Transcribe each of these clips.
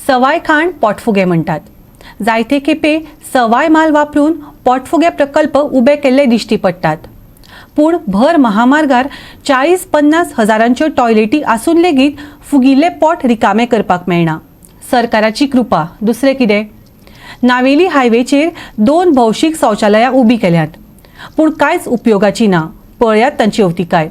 सवाय खाण पोटफुगे म्हणटात. जायते खेपे सवाय माल वापरून पोटफुगे प्रकल्प उबे केल्ले दिश्टी पडटात. पूण भर महामार्गार 40-50 हजारांच्यो टॉयलेटी आसून लेगीत फुगिल्ले पोट रिकामे करपाक मेळना. सरकाराची कृपा, दुसरें कितें? नावेली हायवेचेर 2 भौशीक शौचालयां उबीं केल्यांत, पूण कांयच उपयोगाची ना. पळयात तांची अवतिकाय.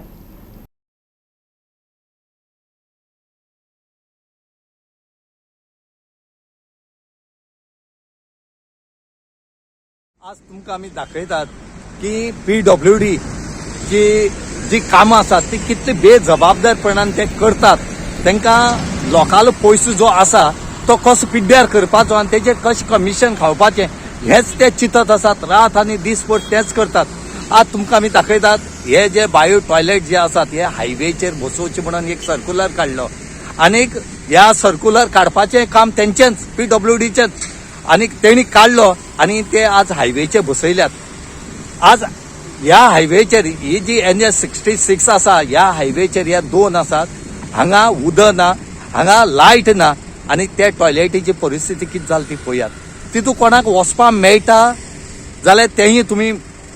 आज तुमकां आमी दाखयतात की पीडब्ल्यूडी ची जी कामां आसात ती कितली बेजबाबदारपणान ते करतात. तांकां लोकांलो पयसो जो आसा तो कसो पिड्ड्यार करपाचो आनी तेजेर कशें कमिशन खावपाचें हेंच ते चिंतत आसात. रात आनी दीसभर तेंच करतात. आज तुमकां आमी दाखयतात हे जे बायो टॉयलेट जे आसात हे हायवेचेर बसोवचे म्हणून एक सर्कुलर काडलो आनीक ह्या सर्कुलर काडपाचें काम तेंचेंच, पीडब्ल्यूडीचेंच, आनी तेणी काडलो आनी ते आज हायवेचेर बसयल्यात. आज ह्या हायवेचेर ही जी NH 66 आसा, ह्या हायवेचेर ह्या 2 आसात. हांगा उदक ना, हांगा लायट ना आनी त्या टॉयलेटीची परिस्थिती कितें जाली ती पळयात. तितूंत कोणाक वचपाक मेळटा जाल्यार तेंय तुमी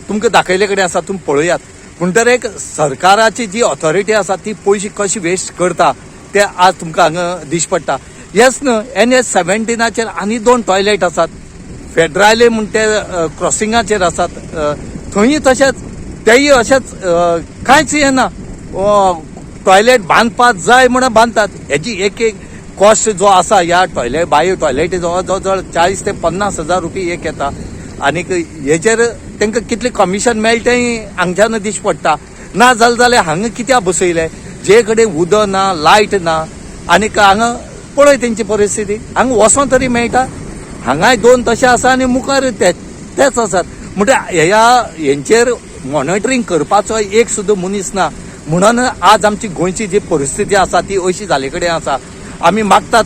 तुमकां दाखयले कडेन आसा, तुमी पळयात. म्हणटर एक सरकाराची जी ऑथॉरिटी आसा ती पयशे कशी वेस्ट करता ते आज तुमकां हांगा दिश्टी पडटा. हेच न्हय, NH 17 आनी 2 टॉयलेट आसात. फेड्रायले म्हण ते क्रॉसिंगाचेर आसात, थंय तशेंच तेय अशेंच कांयच हें ना. टॉयलेट बांदपाक जाय म्हणून बांदतात. हेजी एक एक कॉस्ट जो आसा ह्या टॉयलेट बायो टॉयलेटी जवळ जवळ 40 ते 50 हजार रुपये एक येता आनीक हेचेर तांकां कितलें कमिशन मेळटा तेंय हांगच्यान दिश्टी पडटा. ना जालें जाल्यार हांगा कित्याक बसयलें जे कडेन उदक ना, लायट ना आनीक हांगा पळय तेंची परिस्थिती. हांगा वचों तरी मेळटा, हांगाय 2 तशे आसा आनी मुखार तेच आसात. म्हणटा ह्या हेंचेर मॉनिटरींग करपाचो एक सुद्दां मनीस ना. म्हणून आज आमची गोंयची जी परिस्थिती आसा ती अशी जाले कडेन आसा. आमी मागतात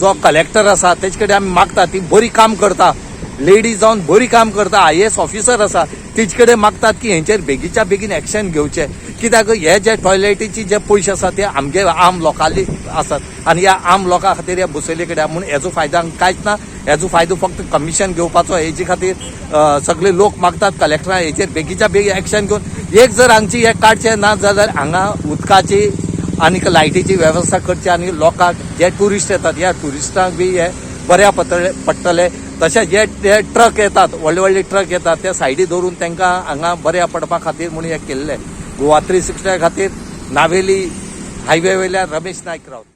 जो कलेक्टर आसा तेजे कडेन आमी मागतात, ती बरी काम करता, लेडीज जावन बरी काम करता, IAS officer आसा, तेजे कडेन मागतात की हेंचेर बेगीच्या बेगीन एक्शन घेवचें. कित्याक हे जे टॉयलेटीचे जे पयशे आसा ते आमगे आम लोकांनी आसात आनी ह्या आम लोकां खातीर ह्या बसयले कडेन म्हूण हेजो फायदो आमकां कांयच ना. हेजो फायदो फक्त कमिशन घेवपाचो. हेजे खातीर सगळे लोक मागतात कलेक्टरान हेचेर बेगीच्या बेगीन एक्शन घेवन एक जर हांगची हे काडचें ना जाल्यार हांगा उदकाची आनीक लायटीची वेवस्था करची आनी लोकांक जे ट्युरिस्ट येतात ह्या ट्युरिस्टांक बी हे बऱ्या पडटले. तशेंच जे ते ट्रक येतात, व्हडले व्हडले ट्रक येतात, त्या सायडी दवरून तांकां हांगा बऱ्या पडपा खातीर म्हणून हें केल्लें. गोवा 360 खातीर नावेली हायवे वयल्या रमेश नायक रावत.